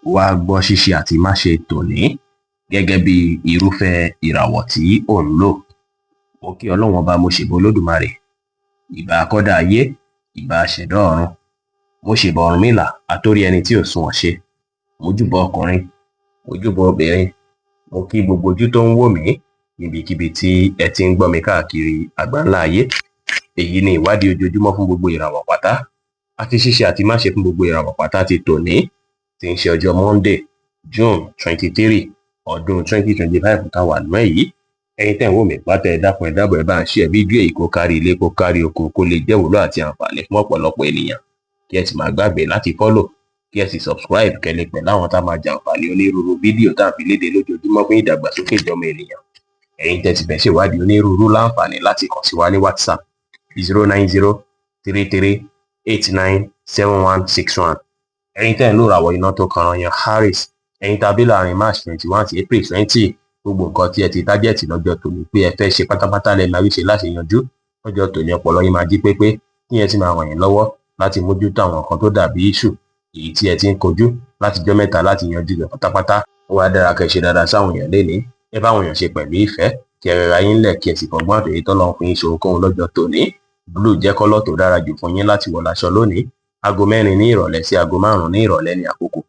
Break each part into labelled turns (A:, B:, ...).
A: Wá gbọ́ ṣíṣe àti máṣe tòní gẹ́gẹ́ bí irúfẹ́ ìràwọ̀ tí ò ń lò. Mo kí Ọlọ́run Ọba, mo ṣèbà Olódùmarè, ìbà akọ́dá ayé, ìbà aṣẹ̀dá ọ̀run. Mo ṣèbà Ọ̀rúnmìlà, atórí ẹni tí ò sunwọ̀n ṣe. Mo júbà ọkùnrin, mo júbà obìnrin, mo kí gbogbo ojú tó ń wò mí níbikíbi tí ẹ ti ń gbọ́ mi káàkiri àgbáńlá ayé. Èyí ni ìwádìí ojoojúmọ́ fún gbogbo ìràwọ̀ pátá àti ṣíṣe àti máṣe fún gbogbo ìràwọ̀ pátá ti tòní, tí ń ṣe ọjọ́ Monday, June 23, ọdún 2025 tá a wà nínú ẹ̀ yìí. Ẹ̀yin tẹ́ ń wò mí pátá, ẹ dákun, ẹ dábọ̀, ẹ bá ń share fídíò yìí kó kárí ilé, kó kárí oko, kó lè jẹ́ ìwúlò àti àǹfààní fún ọ̀pọ̀lọpọ̀ ènìyàn. Kí ẹ sì má gbàgbé láti follow, kí ẹ sì subscribe, kẹ́ lè pẹ̀lú àwọn tá a máa jàǹfààní onírúurú fídíò tá a fi léde lójoojúmọ́ fún ìdàgbàsókè ìjọmọ ènìyàn. Ẹ̀yin tẹ́ ti fẹ́ ṣèwádìí onírúurú láǹfààní láti kàn sí wa ní WhatsApp 09033897161. Ẹ̀yin tẹ́ ń lò ràwọ̀ iná tó kanran yan Aries, ẹ̀yin tàbí láàrin March 21 sí April 20, gbogbo nǹkan tí ẹ ti target lọ́jọ́ tòní pé ẹ fẹ́ ṣe pátápátá lẹ máa rí ṣe láṣẹ yanjú lọ́jọ́ tòní. Ọpọlọ yín máa jí pépé, kí ẹ sì máa ràn yín lọ́wọ́ láti mójútó àwọn nǹkan tó dàbí issue èyí tí ẹ ti ń kojú látijọ́ mẹ́ta láti yanjú rẹ̀ pátápátá. Ó wá dára kẹ́ ṣe dáadáa sáwọn èèyàn lénìí. Ẹ bá àwọn èèyàn ṣe pẹ̀lú ìfẹ́, kí ẹ rẹra yín lẹ̀, kí ẹ sì fọgbọ́n àtòyé tọ́lọ́run fún yín ṣe ohunkóhun lọ́jọ́ tòní. Blue jẹ́ colour tó dára jù fún yín láti wọ̀ láṣọ lónìí. Aago 4 ní ìrọ̀lẹ́ sí aago 5 ní ìrọ̀lẹ́ ní àkókò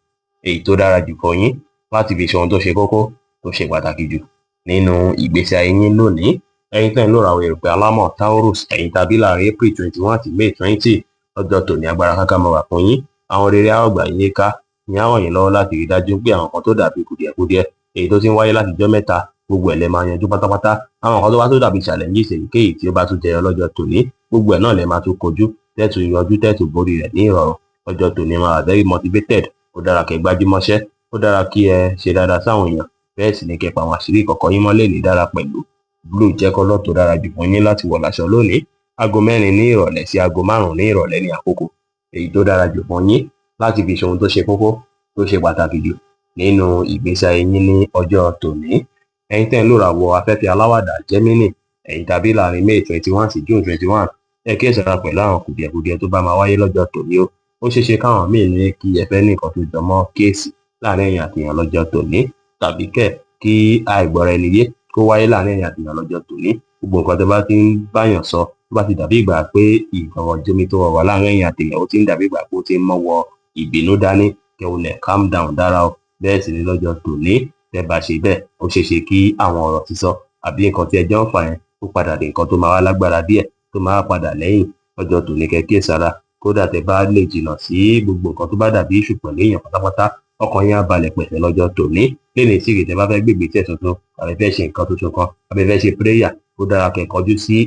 A: èyí tó dára jù fún yín láti fi ṣe ohun tó ṣe kókó, tó ṣe pàtàkì jù nínú ìgbésí ayé yín lónìí. Ẹ̀yin tẹ́ ń lò ràwọ̀ erùpẹ̀ alámọ̀ Taurus, ẹ̀yin tàbí láàrin April 21 àti May 20, lọ́jọ́ tòní agbára káká máa wà fún yín. Àwọn rere á ọ̀gbà yín ká ní á ràn yín lọ́wọ́ láti rí dájú pé àwọn kan tó dàbí kùdìẹ̀kudiẹ èyí tó ti ń wáyé látijọ́ mẹ́ta, gbogbo ẹ̀ lẹ máa yanjú pátápátá. Àwọn kan tó bá tó dàbí challenges èyíkéyìí tí ó bá tún jẹyọ lọ́jọ́ tòní, gbogbo ẹ̀ náà lẹ máa tún kojú, tẹ́tù yanjú, tẹ́tù borí rẹ̀ ní ìrọ̀rùn. Lọ́jọ́ tòní máa wà very motivated. Ó dára kẹ́ gbájúmọ́ṣẹ́, ó dára kí ẹ ṣe dáadáa sáwọn èèyàn, bẹ́ẹ̀ sì ni kẹ́ pa àwọn àṣírí ìkọ̀kọ̀ yín mọ́ lè ní dára pẹ̀lú. Blue jẹ́ colour tó dára jù fún yín láti wọ̀ láṣọ lónìí. Aago 4 ní ìrọ̀lẹ́ sí aago 5 ní ìrọ̀lẹ́ ní àkókò èyí tó dára jù fún yín láti fi ṣe ohun tó ṣe kókó, tó ṣe pàtàkì jù nínú ìgbésí ayé yín ní ọjọ́ tòní. Ẹ̀yin tẹ́ ń lò ràwọ̀ afẹ́fẹ́ aláwàdà Gemini, ẹ̀yin tàbí láàrin May 21 sí June 21, ẹ kíyèsára pẹ̀lú àwọn kùdìẹ̀kudiẹ tó bá máa wáyé lọ́jọ́ tòní o. Ó ṣeé ṣe káwọn míì ní kí ẹ fẹ́ ní nǹkan tó jọ mọ́ case láàrin ẹ̀yin àti èèyàn lọ́jọ́ tòní, tàbí kẹ̀ kí àìgbọ́ra ẹni yé kó wáyé láàrin ẹ̀yin àti èèyàn lọ́jọ́ tòní. Gbogbo nǹkan tó bá ti ń báyàn sọ, tó bá ti dàbí ìgbà pé ìfọ̀rọ̀jomi tó wà láàrin ẹ̀yin àti èèyàn ó ti ń dàbí ìgbà pé ó ti ń mọ́wọ́ ìbínú dání, kẹ́ ò lẹ̀ calm down dára o. Bẹ́ẹ̀ sì ni lọ́jọ́ tòní, tẹ́ bá ṣe bẹ́ẹ̀, ó ṣeé ṣe kí àwọn ọ̀rọ̀ sísọ àbí nǹkan tí ẹjọ́ ń fà yẹn kó padà dé nǹkan tó máa wá lágbára díẹ̀, tó máa wá padà lẹ́yìn. Lọ́jọ́ tòní, kẹ́ kíyèsára. Kódà tẹ́ bá lè jìnnà sí gbogbo nǹkan tó bá dàbí issue pẹ̀lú èèyàn pátápátá, ọkàn yín á balẹ̀ pẹ̀sẹ̀ lọ́jọ́ tòní. Lénìí sì rèé, tẹ́ bá fẹ́ gbé ìgbésẹ̀ tuntun àbí fẹ́ ṣe nǹkan tuntun kan àbí fẹ́ ṣe prayer, ó dára kẹ́ kọjú sí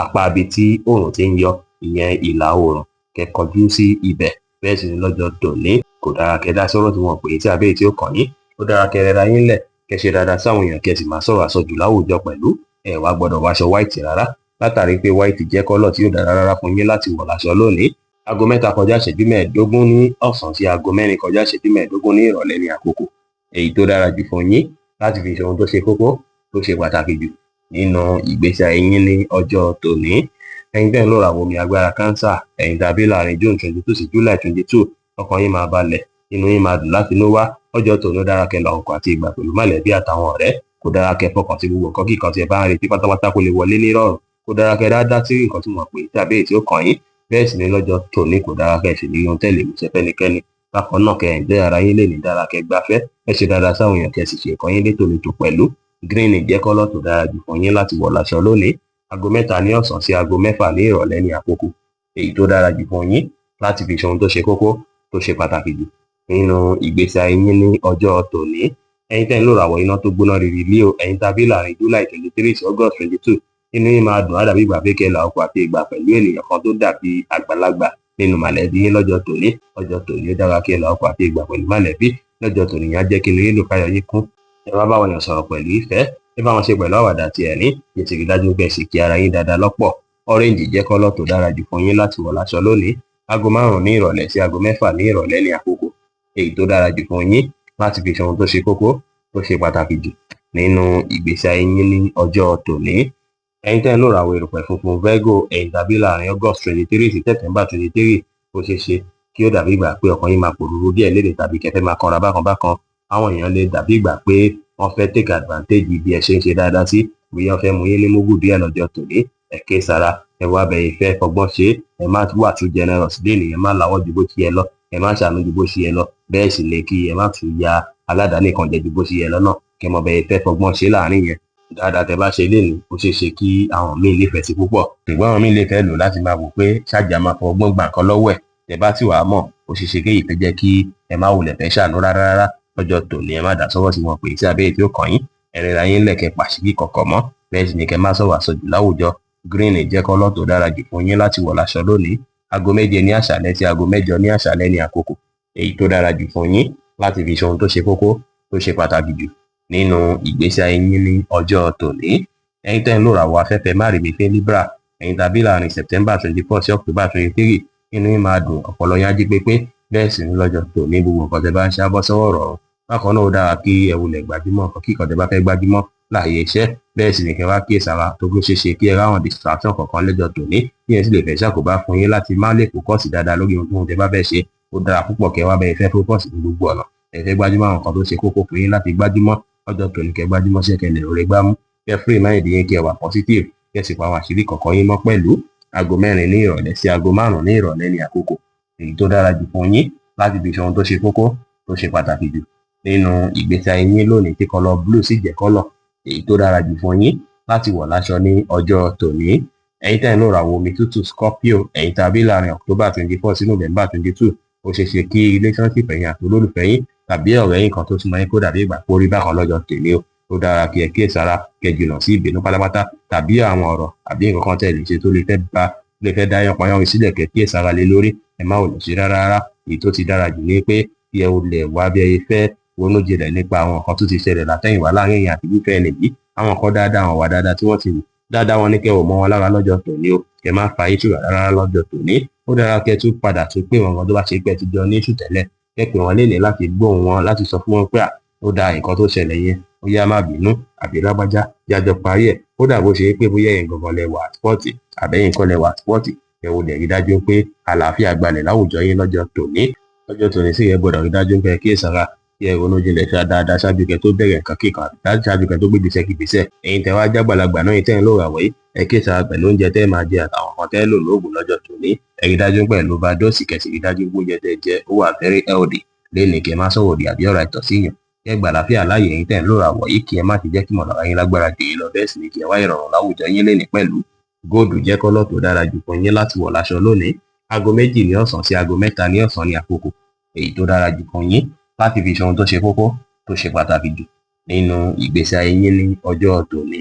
A: apá ibi tí oòrùn ti ń yọ, ìyẹn ìlà oòrùn, kẹ́ kọjú sí ibẹ̀. Bẹ́ẹ̀ sì ni lọ́jọ́ tòní, kò dára kẹ́ dá sọ́rọ̀ tí wọ́n pè é tí abẹ́rẹ́ tí ó kàn yín. Ó dára kẹ́ rẹra yín lẹ̀, kẹ́ ṣe dáadáa sáwọn èèyàn, kẹ́ sì máa sọ̀rọ̀ àsọjù láwùjọ pẹ̀lú. Ẹ wá gbọ́dọ̀ wọṣọ white rárá, látàrí pé white jẹ́ colour tí ò dára rárá fún yín láti wọ̀ láṣọ lónìí. Aago 3 kọjá ìṣẹ́jú 15 ní ọ̀sán sí aago 4 kọjá ìṣẹ́jú 15 ní ìrọ̀lẹ́ ní àkókò èyí tó dára jù fún yín láti fi ṣe ohun tó ṣe kókó, tó ṣe pàtàkì jù nínú ìgbésí ayé yín ní ọjọ́ tòní. Ẹ̀yin tẹ́ ń lò ràwọ̀ omi agbára Cancer, ẹ̀yin tàbí láàrin June 22 sí July 22, ọkàn yín máa balẹ̀, inú yín máa dùn láti inú wá. Ọjọ́ tòní, ó dára kẹ́ lọ àkókò àti ìgbà pẹ̀lú mọ̀lẹ́bí àtàwọn ọ̀rẹ́. Kò dára kẹ́ fọkàn sí gbogbo nǹkan kíkan tí ẹ bá ń retí pátápátá kó lè wọlé nírọ̀rùn. Kò dára kẹ́ dá sí nǹkan tí wọ́n pè tàbí èyí tí ó kàn yín. Bẹ́ẹ̀ sì ni lọ́jọ́ tòní, kò dára kẹ́ ṣèlérí ohun tẹ́lẹ̀ múṣẹ fẹ́nikẹ́ni. Bákan náà, kẹ́ enjoy ara yín lè ní dára, kẹ́ gbafẹ́, ẹ ṣe dáadáa sáwọn èèyàn, kẹ́ sì ṣe nǹkan yín létòlétò pẹ̀lú. Green jẹ́ colour tó dára jù fún yín láti wọ̀ láṣọ lónìí. Aago 3 ní ọ̀sán sí aago 6 ní ìrọ̀lẹ́ ní àkókò èyí tó dára jù fún yín láti fi ṣe ohun tó ṣe kókó, tó ṣe pàtàkì jù nínú ìgbésí ayé yín ní ọjọ́ tòní. Ẹ̀yin tẹ́ ń lò ràwọ̀ iná tó gbóná riri Leo, ẹ̀yin tàbí láàrin July 23 sí August 22, inú yín máa dùn, á dàbí ìgbà pé kẹ́ lọ àkókò àti ìgbà pẹ̀lú ènìyàn kan tó dàbí àgbàlagbà nínú mọ̀lẹ́bí yín lọ́jọ́ tòní. Ọjọ́ tòní, ó dára kí ẹ lọ àkókò àti ìgbà pẹ̀lú mọ̀lẹ́bí lọ́jọ́ tòní. Yẹn á jẹ́ kí inú yín dùn, káyọ̀ yín kún. Ẹ bá báwọn èèyàn sọ̀rọ̀ pẹ̀lú ìfẹ́, ẹ bá wọn ṣe pẹ̀lú àwàdà àti ẹ̀rín, kí ẹ sì rí dájú pé ẹ sì kí ara yín dáadáa lọ́pọ̀. Orange jẹ́ colour tó dára jù fún yín láti wọ̀ láṣọ lónìí. Aago 5 ní ìrọ̀lẹ́ sí aago 6 ní ìrọ̀lẹ́ ní àkókò èyí tó dára jù fún yín láti fi ṣe ohun tó ṣe kókó, tó ṣe pàtàkì jù nínú ìgbésí ayé yín ní ọjọ́ tòní. Ẹ̀yin tẹ́ ń lò ràwọ̀ erùpẹ̀ funfun Virgo, ẹ̀yin tàbí láàrin August 23 sí September 23, ó ṣeé ṣe Kí ó dàbí ìgbà pé ọkàn yín máa pòrúurú díẹ̀ lénìí tàbí kẹ́ fẹ́ máa kanra bákan bákan. Àwọn èèyàn lè dàbí ìgbà pé wọ́n fẹ́ take advantage bí ẹ ṣe ń ṣe dáadáa sí, bóyá wọ́n fẹ́ mú yín ní múgù díẹ̀ lọ́jọ́ tòní. Ẹ ké sára, ẹ wá bẹ̀yìn fẹ́ fọgbọ́n ṣe. Ẹ má wà too generous lénìí, ẹ má lawọ́ ju bó ti yẹ lọ, ẹ má ṣàánú ju bó ṣe yẹ lọ, bẹ́ẹ̀ sì ni kí ẹ má tún ya aládàáni kan jẹ ju bó ṣe yẹ lọ náà. Kẹ́ mọ bẹ́ẹ̀ fẹ́ fọgbọ́n ṣe láàrin yẹn. Dáadáa tẹ́ bá ṣe lénìí, ó ṣeé ṣe kí àwọn míì nífẹ̀ẹ́ sí púpọ̀, ṣùgbọ́n àwọn míì lè fẹ́ lò láti máa wò pé ṣáàjà máa fọgbọ́n gbà nǹkan lọ́wọ́ ẹ̀. Tẹ́ bá sì wàá mọ̀, ó ṣeé ṣe kéyìí fẹ́ jẹ́ kí ẹ má wulẹ̀ fẹ́ ṣàánú rárá rárá lọ́jọ́ tòní. Ẹ má dá sọ́wọ́ sí wọn pé sí abẹ́rẹ́ tí ó kàn yín. Ẹ rẹra yín lẹ̀kẹ́ pàṣípì kọ̀kọ̀ mọ́, bẹ́ẹ̀ sì ni kẹ́ má sọ̀rọ̀ àsọjù láwùjọ. Green jẹ́ colour tó dára jù fún yín láti wọ̀ láṣọ lónìí. Aago 7 ní àṣálẹ́ sí aago 8 ní àṣálẹ́ ní àkókò èyí tó dára jù fún yín láti fi ṣe ohun tó ṣe kókó, tó ṣe pàtàkì jù nínú ìgbésí ayé yín ní ọjọ́ tòní. Ẹ̀yin tẹ́ ń lò ràwọ̀ afẹ́fẹ́ márìmífín Libra, ẹ̀yin tàbí láàrin September 24 sí October 23, inú yín máa dùn, ọpọlọ yín á jí pépé, bẹ́ẹ̀ sì ní lọ́jọ́ tòní gbogbo nǹkan tẹ́ bá ń ṣe á bọ́ sọ́wọ́ rọrùn. Bákan náà, ó dára kí ẹ wulẹ̀ gbájúmọ́ nǹkan kíkan tẹ́ bá fẹ́ gbájúmọ́ láàyè iṣẹ́, bẹ́ẹ̀ sì ni kẹ́ wá kíyèsára tó bó ṣeé ṣe kí ẹ ráwọn distraction kọ̀ọ̀kan lọ́jọ́ tòní, kí ẹ sì lè fẹ́ ṣàkóbá fún yín láti má lè focus dáadáa lórí ohun tẹ́ bá fẹ́ ṣe. Ó dára púpọ̀ kẹ́ wá bẹ́ẹ̀ fẹ́ focus ní gbogbo ọ̀nà. Ẹ fẹ́ gbájúmọ́ àwọn nǹkan tó ṣe kókó fún yín láti gbájúmọ́ lọ́jọ́ tòní, kẹ́ gbájúmọ́ ṣẹ́, kẹ́ lè rọrẹ gbámú, kẹ́ free mind yín, kẹ́ wà positive, kẹ́ sì pa àwọn àṣírí kọ̀ọ̀kan yín mọ́ pẹ̀lú. Aago 4 ní ìrọ̀lẹ́ sí aago 5 ní ìrọ̀lẹ́ ní àkókò èyí tó dára jù fún yín láti fi ṣe ohun tó ṣe kókó, tó ṣe pàtàkì jù nínú ìgbésí ayé yín lónìí, tí colour blue sì jẹ́ colour èyí tó dára jù fún yín láti wọ̀ láṣọ ní ọjọ́ tòní. Ẹ̀yin tẹ́ ń lò ràwọ̀ omi tútù Scorpio, ẹ̀yin tàbí láàrin October 24 sí November 22, ó ṣeé ṣe kí relationship ẹ̀yin àti olólùfẹ́ yín tàbí ọ̀rẹ́ yín kan tó súnmọ́ yín kó dàbí ìgbà pé ó rí bákan lọ́jọ́ tòní o. Ó dára kí ẹ kíyèsára, kí ẹ jìnnà sí ìbínú pátápátá tàbí àwọn ọ̀rọ̀ àbí nǹkan kan tẹ́ lè ṣe tó lè fẹ́ ba lè fẹ́ dá yánpọnyánrin sílẹ̀. Kẹ́ kíyèsára lé lórí, ẹ má wulẹ̀ ṣe rárá rárá. Èyí tó ti dára jù ni pé kí ẹ wulẹ̀ wá bí ẹ fẹ́ ronú jinlẹ̀ nípa àwọn nǹkan tó ti ṣẹlẹ̀ látẹ̀yìnwá láàrin ẹ̀yin àti irúfẹ́ ẹni yìí, àwọn nǹkan dáadáa, àwọn ìwà dáadáa tí wọ́n ti wù dáadáa wọn ní kẹ́ ò mọ́ wọn lára lọ́jọ́ tòní o. Kẹ́ má fa issue rárá lọ́jọ́ tòní. Ó dára kẹ́ tún padà tún pé wọn gan tó bá ṣe pé ẹ ti jọ ní issue tẹ́lẹ̀, kẹ́ pè wọ́n lénìí láti gbóhùn wọn, láti sọ fún wọn pé à ó da nǹkan tó ṣẹlẹ̀ yẹn, ó yá má bínú, àbí lágbájá jájọ parí ẹ̀. Kódà bó ṣe pé bóyá ẹ̀yin gangan lẹ wà at fault àbẹ́yìn kọ́ lẹ wà at fault, ẹ ò lè rí dájú pé àlàáfíà gbalẹ̀ láwùjọ yín lọ́jọ́ tòní. Lọ́jọ́ tòní sì, ẹ gbọ́dọ̀ rí dájú pé kíyèsára, kí ẹ ronú jinlẹ̀ ṣá dáadáa ṣáájú kẹ́ tó bẹ̀rẹ̀ nǹkan kíkan ṣáájú kẹ́ tó gbé ìgbésẹ̀ kígbésẹ̀. Ẹ̀yin tẹ́ wá jágbàlagbà náà, ẹ̀yin tẹ́ ń lò ràwọ̀ yìí, ẹ kíyèsára pẹ̀lú oúnjẹ tẹ́ máa jẹ àtàwọn kan tẹ́ lò lóògùn lọ́jọ́ tòní. Ẹ rí dájú pẹ̀lú overdose, kẹ́ sì rí dájú pé oúnjẹ tẹ́ jẹ ó wà very healthy lénìí, kẹ́ má sọ̀rọ̀ òdì àbí ọ̀rọ̀ àìtọ́ sí yàn. Kẹ́ gbà àlàáfíà láàyè. Ẹ̀yin tẹ́ ń lò ràwọ̀ yìí, kí ẹ má ti jẹ́ kí mọ̀lára yín lágbára jù yín lọ, bẹ́ẹ̀ sì ni kí ẹ wá ìrọ̀rùn láwùjọ yín lénìí pẹ̀lú. Gold jẹ́ colour tó dára jù fún yín láti wọ̀ láṣọ lónìí. Aago 2 ní ọ̀sán sí aago 3 ní ọ̀sán ní àkókò èyí tó dára jù fún yín láti fi ṣe ohun tó ṣe kókó, tó ṣe pàtàkì jù nínú ìgbésí ayé yín ní ọjọ́ tòní.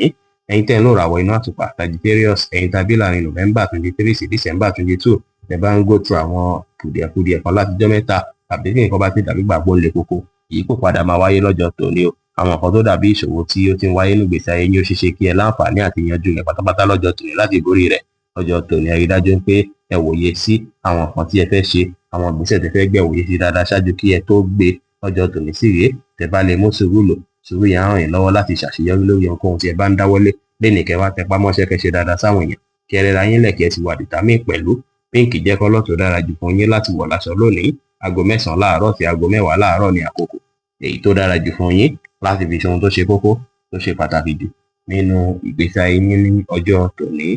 A: Ẹ̀yin tẹ́ ń lò ràwọ̀ iná àtùpà Sagittarius, ẹ̀yin tàbí láàrin November 23 sí December 22, tẹ́ bá ń go through àwọn kùdìẹ̀kudiẹ kan látijọ́ mẹ́ta tàbí kí nǹkan bá ti dàbí gbàgbọ́ le koko, èyí kò padà máa wáyé lọ́jọ́ tòní o. Àwọn nǹkan tó dàbí ìṣòro tí ó ti ń wáyé ní ìgbésí ayé yín, ó ṣeé ṣe kí ẹ láǹfààní àti yanjú rẹ̀ pátápátá lọ́jọ́ tòní láti borí rẹ̀ lọ́jọ́ tòní. Ẹ rí dájú pé ẹ wòye sí àwọn nǹkan tí ẹ fẹ́ ṣe, àwọn ìgbésẹ̀ tẹ́ fẹ́ gbé, wòye sí dáadáa ṣáájú kí ẹ tó gbé lọ́jọ́ tòní. Sí rèé, tẹ́ bá lè mú sùúrù lò, sùúrù yẹn á ràn yín lọ́wọ́ láti ṣàṣeyọrí lórí ohunkóhun tí ẹ bá ń dáwọ́lé lénìí. Kẹ́ wá tẹpá mọ́ṣẹ́, kẹ́ ṣe dáadáa sáwọn èèyàn, kí ẹ rẹra yín lẹ̀, kí ẹ sì wà determined pẹ̀lú. Pink jẹ́ colour tó dára jù fún yín láti wọ̀ láṣọ lónìí. Aago 9 láàárọ̀ sí aago 10 láàárọ̀ ní àkókò èyí tó dára jù fún yín láti fi ṣe ohun tó ṣe kókó, tó ṣe pàtàkì jù nínú ìgbésí ayé yín ní ọjọ́ tòní.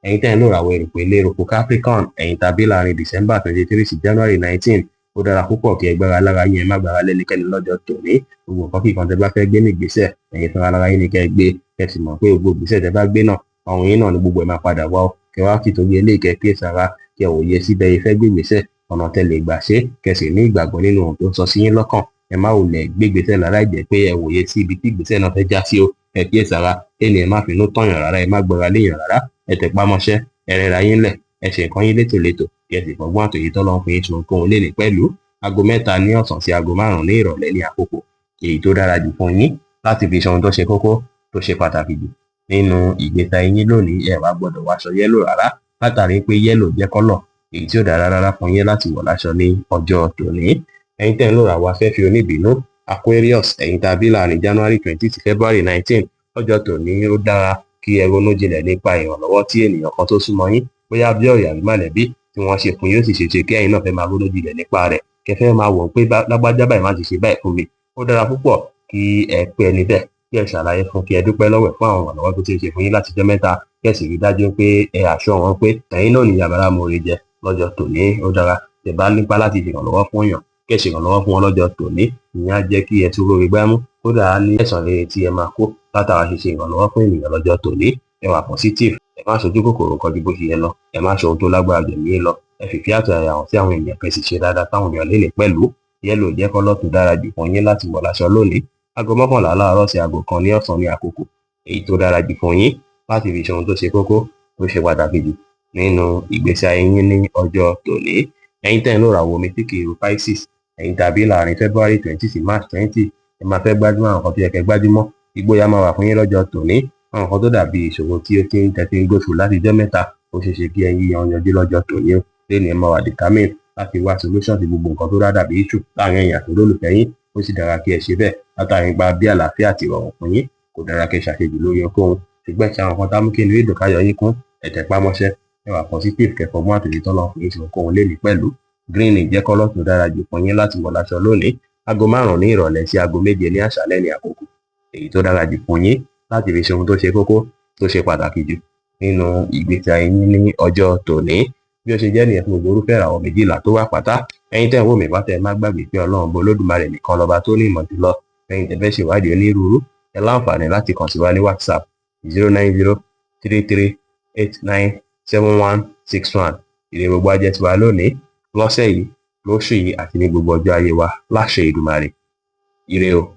A: Ẹ̀yin tẹ́ ń lò ràwọ̀ erùpẹ̀ ilé eruku Capricorn, ẹ̀yin tàbí láàrin December 23 sí January 19, ó dára púpọ̀ kí ẹ gbára lára yín, ẹ má gbára lẹ́nikẹ́ni lọ́jọ́ tòní. Gbogbo nǹkan kíkan tẹ́ bá fẹ́ gbé ní ìgbésẹ̀, ẹ̀yin fúnra lára yín ni kẹ́ ẹ gbé, kẹ́ sì mọ̀ pé gbogbo ìgbésẹ̀ tẹ́ bá gbé náà, ọrùn yín náà ni gbogbo ẹ̀ máa padà wá o. Kẹ́ wá tìtorí eléyìí, kẹ́ kíyèsára, kẹ́ wòye síbẹ̀ ẹ fẹ́ gbé ìgbésẹ̀, ọ̀nà tẹ́ lè gbà ṣe, kẹ́ sì ní ìgbàgbọ́ nínú ohun tó ń sọ sí yín lọ́kàn. Ẹ má wulẹ̀ gbé ìgbésẹ̀ láláì jẹ́ pé ẹ wòye sí ibi tí ìgbésẹ̀ náà fẹ́ já sí o. Ẹ kíyèsára kéènì, ẹ má finú tọ̀yàn rárá, ẹ má gbọ́ra léèyàn rárá. Ẹ tẹpá mọ́ṣẹ́, ẹ rẹra yín lẹ̀, ẹ ṣe nǹkan yín létòlétò, kí ẹ sì fọgbọ́n àtòyè tọ́lọ́run fún yín ṣe ohunkóhun lénìí pẹ̀lú. Aago 3 ní ọ̀sán sí aago 5 ní ìrọ̀lẹ́ ní àkókò èyí tó dára jù fún yín láti fi ṣe ohun tó ṣe kókó, tó ṣe pàtàkì jù nínú ìgbésí ayé yín lónìí. Ẹ wá gbọ́dọ̀ wọ aṣọ yellow rárá, látàrí pé yellow jẹ́ colour èyí tí ò dára rárá fún yín láti wọ̀ láṣọ ní ọjọ́ tòní. Ẹ̀yin tẹ́ ń lò ràwọ̀ afẹ́fẹ́ oníbínú Aquarius, ẹ̀yin tàbí láàrin January 20 sí February 19, lọ́jọ́ tòní ó dára kí ẹ ronú jinlẹ̀ nípa ìrànlọ́wọ́ tí ènìyàn kan tó súnmọ́ yín, bóyá bí ọ̀rẹ́ àbí mọ̀lẹ́bí, tí wọ́n ṣe fún yín. Ó sì ṣeéṣe kí ẹ̀yin náà fẹ́ máa ronú jinlẹ̀ nípa rẹ̀, kẹ́ fẹ́ máa wọ̀ pé lágbájá báyìí má ti ṣe báyìí fún mi. Ó dára púpọ̀ kí ẹ pé ẹni bẹ́ẹ̀, kí ẹ ṣàlàyé fún, kí ẹ dúpẹ́ lọ́wọ́ ẹ̀ fún àwọn ìrànlọ́wọ́ tó ti ń ṣe fún yín láti jọ́ mẹ́ta, kí ẹ sì rí dájú pé ẹ àṣọ wọn pé ẹ̀yin náà ní yàrá mòore jẹ lọ́jọ́ tòní. Ó dára tẹ́ bá nípa láti ṣèrànlọ́wọ́ fún èèyàn, kí ẹ ṣèrànlọ́wọ́ fún wọn lọ́jọ́ tòní. Ìyẹn á jẹ́ kí ẹ tún róore gbámú, kódà á ní ẹ̀san rere tí ẹ máa kó látara ṣíṣe ìrànlọ́wọ́ fún ènìyàn lọ́jọ́ tòní. Ẹ wà positive, ẹ má ṣojú kòkòrò nǹkan ju bó ṣe yẹ lọ, ẹ má ṣe ohun tó lágbára jù ní lọ. Ẹ fìfẹ́ àtọ̀yàyà hàn sí àwọn ènìyàn, kẹ́ sì ṣe dáadáa táwọn èèyàn lè ní pẹ̀lú. Yellow jẹ́ colour tó dára jù fún yín láti wọ̀ láṣọ lónìí. Aago 11 láàárọ̀ sí aago 1 ní ọ̀sán ní àkókò èyí tó dára jù fún yín láti fi ṣe ohun tó ṣe kókó, tó ṣe pàtàkì jù nínú ìgbésí ayé yín ní ọjọ́ tòní. Ẹ̀yin tẹ́ ń lò ràwọ̀ omi tí kì í ru Pisces, ẹ̀yin tàbí láàrin February 20 sí March 20, ẹ máa fẹ́ gbájúmọ́ àwọn nǹkan tó yẹ kẹ́ gbájúmọ́. Ìgboyà máa wà fún yín lọ́jọ́ tòní. Àwọn nǹkan tó dàbí ìṣòro tí ó ti ń tẹ́tí ń gòṣù láti jọ́ mẹ́ta, ó ṣeé ṣe kí ẹ yí yan yanjú lọ́jọ́ tòní. Ó lẹ́nu ẹ máa wà determined láti wá solution sí gbogbo nǹkan tó dá dàbí issue láàrin ẹ̀yin àti olólùfẹ́ yín. Ó sì dára kí ẹ ṣe bẹ́ẹ̀ látàrí gba bí àlàáfíà àti ìrọ̀rùn fún yín. Kò dára kí ẹ ṣàṣejù lórí ohunkóhun, ṣùgbọ́n ṣe àwọn nǹkan tá mú kí inú ìdùn káyọ̀ yín kún. Ẹ tẹpá mọ́ṣẹ́, ẹ wà positive, kẹfọgbọ́n àtòyè tọ́lọ́ fún yín ṣe ohunkóhun lénìí pẹ̀lú. Green jẹ́ colour tó dára jù fún yín láti wọ̀ láṣọ lónìí. Aago 5 ní ìrọ̀lẹ́ sí aago 7 ní àṣálẹ́ ní àkókò èyí tó dára jù fún yín láti fi ṣe ohun tó ṣe kókó, tó ṣe pàtàkì jù nínú ìgbésí ayé yín ní ọjọ́ tòní. Bí ó ṣe jẹ́ nìyẹn fún gbogbo irúfẹ́ ìràwọ̀ 12 tó wà pátá. Ẹ̀yin tẹ́ ń wò mí pátá, ẹ má gbàgbé pé Ọlọ́run bó Olódùmarè nìkan lọ́ba tó ní ìmọ̀ jùlọ. Ẹ̀yin tẹ́ fẹ́ ṣèwádìí onírúurú, ẹ láǹfààní láti kàn sí wa ní WhatsApp 09033897161. Ire gbogbo á jẹ́ tiwa lónìí, lọ́sẹ̀ yìí, lóṣù yìí àti ní gbogbo ọjọ́ ayé wa láṣẹ Èdùmàrè. Ire o.